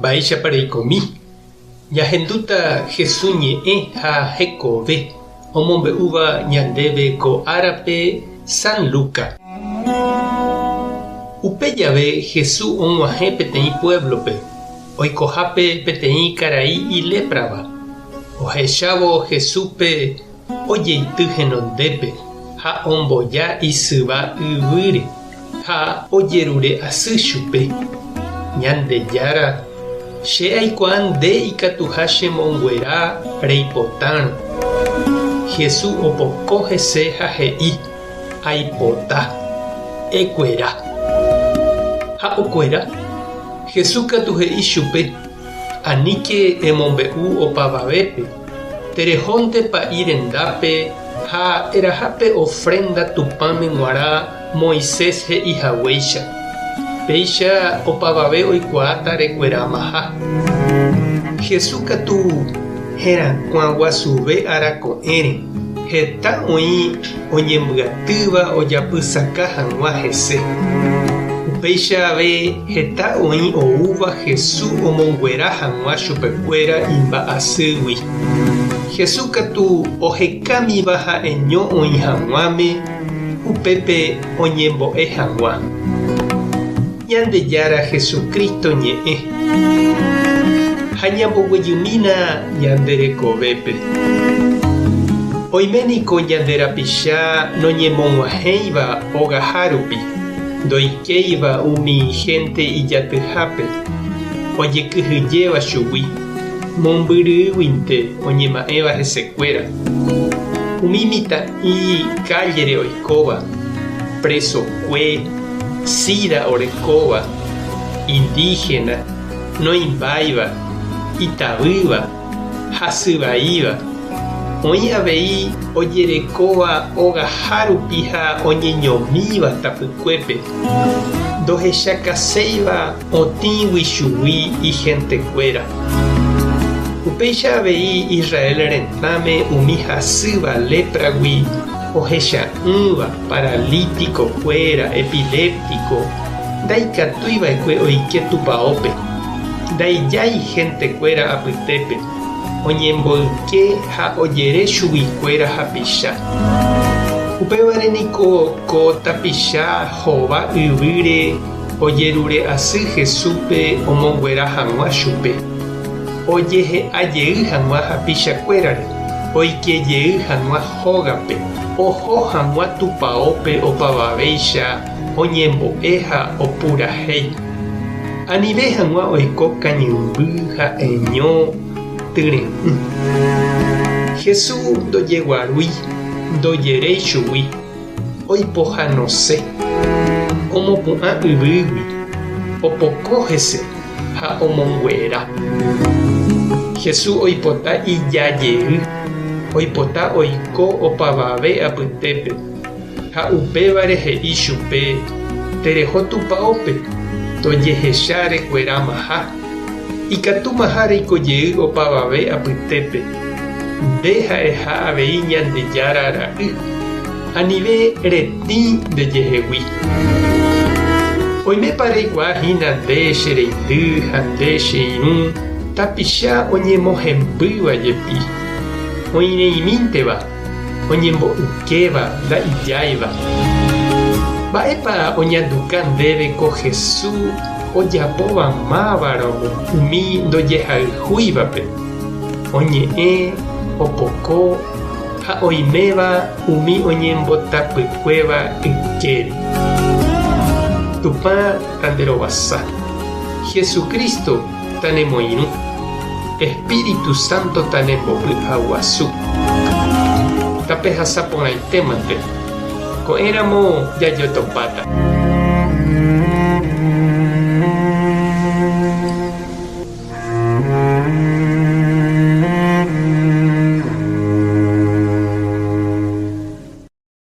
Mba'éichapa reikomi? Ñahendúta Hesu ñe'ẽ ha hekove omombe'úva ñandéve ko árape San Luca. Upe jave Hesu og̃uahẽ peteĩ puéblope, oikohápe peteĩ karai iléprava. Ohechávo Hesúpe ojeity henondépe ha omboja isyva yvýre ha ojerure asy chupe, Ñandejára, che aikuaa nde ikatuha chemonguera reipotárõ. Jesús opoko hese ha he'i, Aipota. Ekuera. Ha okuera. Jesús katu he'i chupe, Aníke emombe'u opavavépe, terehónte pa'i rendápe ha eraha pe ofrénda Tupãme g̃uarã Moisés he'i haguéicha. Péicha opavave oikuaáta rekueramaha. Jesús katu herakuã guasuve arako'ẽre, heta oĩ oñembyatýva ojapysaka hag̃ua hese. Upéicha ave heta oĩ oúva Jesús omonguera hag̃ua chupekuéra imba'asýgui. Jesús katu ohekámiva ha'eño oĩ hag̃uáme upépe oñembo'e hag̃ua. Ñandejára Jesucristo ñe'ẽ. Ha ñamboguejymína ñande rekovépe. Oime niko ñande rapicha noñemog̃uahẽiva ogaha rupi, ndoikéiva umi hénte ijatyhápe, ojekyhyjéva chugui, mombyryguinte oñema'ẽva hesekuéra. Umi mitã'i kállere oikóva, presokue, sida orekóva, indígena, noĩmbáiva, itavýva, hasyvaíva. Oĩ avei ojerekóva ogaha rupi ha oñeñomíva tapykuépe, ndohechakaséiva otĩgui chugui ihentekuéra. Upéicha avei Israel retãme umi hasýva lépragui ohecha'ỹva, paralítiko-kuéra, epiléptiko, ndaikatúi va'ekue oike tupaópe, ndaijái héntekuéra apytépe, oñemboyke ha ojere chuguikuéra hapicha. Upévare niko ko tapicha hova yvýre ojerure asy Jesúspe omonguera hag̃ua chupe, ojehe'a jey hag̃ua hapichakuérare, oike jey hag̃ua hógape, oho hag̃ua tupaópe opavavéicha oñembo'e ha opurahéi, anive hag̃ua oiko kañymby ha'eño tyre'ỹ. Jesús ndojeguarúi, ndojeréi chugui, oipohãnose, omopu'ã yvýgui, opoko hese ha omonguera. Jesús oipota ija jey, oipota oiko opavave apytépe. Ha upévare he'i chupe, Tereho tupaópe, tojehecha rekuerámaha, ikatúmaha reiko jey opavave apytépe, nde ha'eha avei Ñandejára ra'y, anive retĩ ndejehegui. Oimépa reikuaa hína nde che reindy ha nde che irũ tapicha oñemohembýva jepi, oĩreimínteva? oñembo'ykéva nda'ijáiva. Mba'épa oñanduka ndéve ko Hesu ojapóva mávaramo umi ndojehayhúivape, oñe'ẽ, opoko ha oiméva umi oñembotapykuéva ykére? Tupã tanderovasa. Jesucristo tanemoirũ. Espíritu Santo tanembopy'aguasu. Tapehasa porãitémante. Ko'ẽramo jajotopáta.